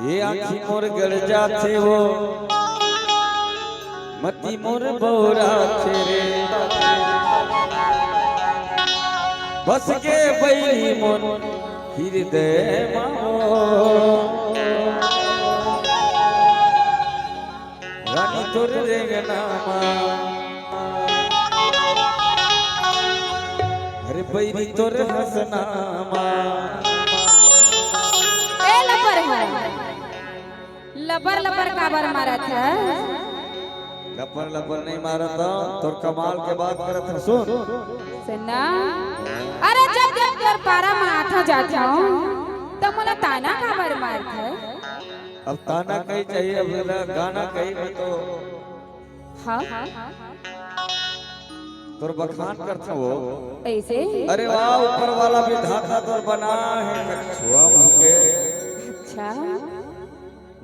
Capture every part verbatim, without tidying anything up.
ये आँखी मोर गड़ जाथे वो, मती मोर बौराथे रे। बस के बइरी मोर हिरदय मा वो, रानी तोर रेंगना मा, अरे बइरी तोर हँसना मा। ए लपर है, लपर लपर काबर मारत है? लपर लपर नहीं मारत हँव, तोर कमाल के बात करत हँव, सुन। सुन ना, अरे जब जब तोर पारा मा आथँव जाथँव, त मोला ताना काबर मारत है? अब ताना कही चाहिए, अब गाना कही में तो हाँ। तोर बखान करथँव वो। ऐसे? अरे वाह, ऊपर वाला विधाता तोर बना है कछुआ मुँह के। अच्छा।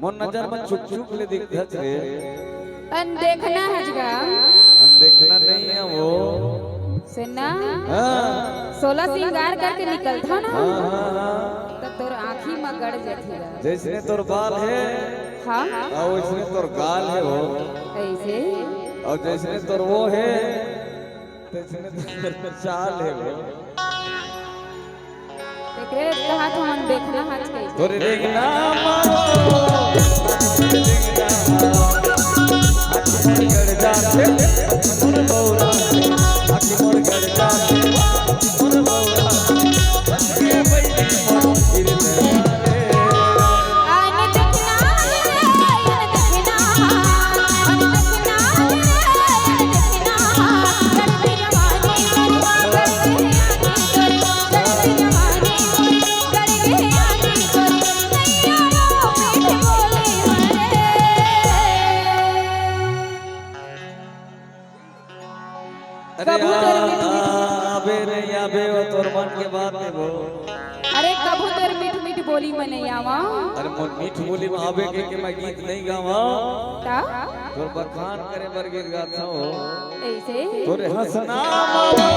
मोर नजर में चुक चुक ले दिखथस रे। अनदेखना हस गा। अनदेखना नहीं है वो। सुन ना। हाँ। सोलह सिंगार करके निकलथँव ना। हाँ, हाँ, हाँ। त तोर आँखी मा गड़ जाथे गा। जइसने तोर बाल है, हाँ। अउ वइसने तोर गाल है वो। ऐसे? अउ जइसने तोर वो है, तइसने तोर चाल है वो। एकरे कहा तो मन देखना हस के। तोर रेंगना मा वो, तोर रेंगना मा वो, आँखी मोर गड़ जाथे, मोर बौरा, आँखी मोर गड़ जाथे, मोर बौरा। अरे कभू तोर मीठ मीठ आ-, आबे नहीं आबे, वो तोर मन के बात है वो। अरे कभू तोर मीठ मीठ बोली में नहीं आवा। अरे मोर मीठ बोली में आबे के, के मैं गीत नहीं गावा। ता? तोर बखान करे बर गीत गाथँव। ऐसे? तोर हँसना मा वो।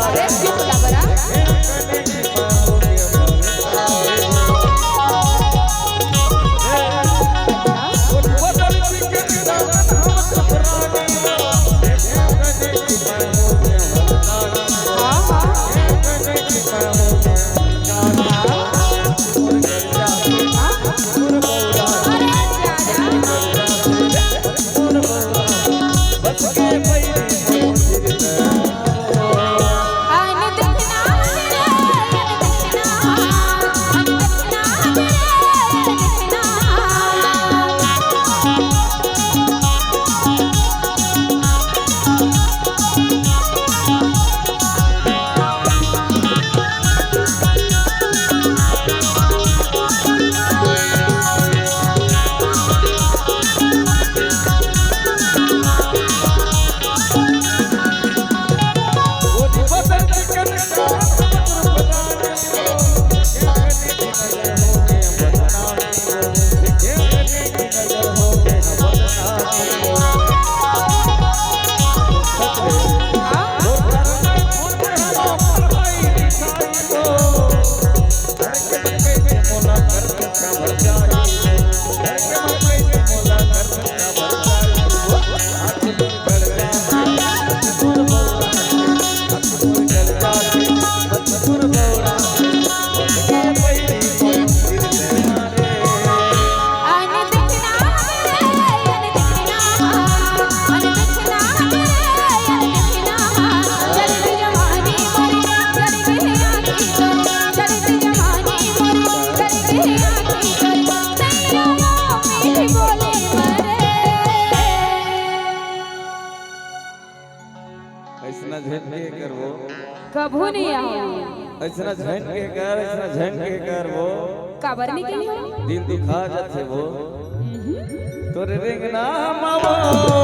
अरे चुप लबरा। अइसना झन के करबो। कभू नहीं आओ। अइसना झन के कर, अइसना झन के कर वो। काबर नहीं गई हो? दिल दुखा जाथे वो। हम्म। तोरे रेंगना मावो।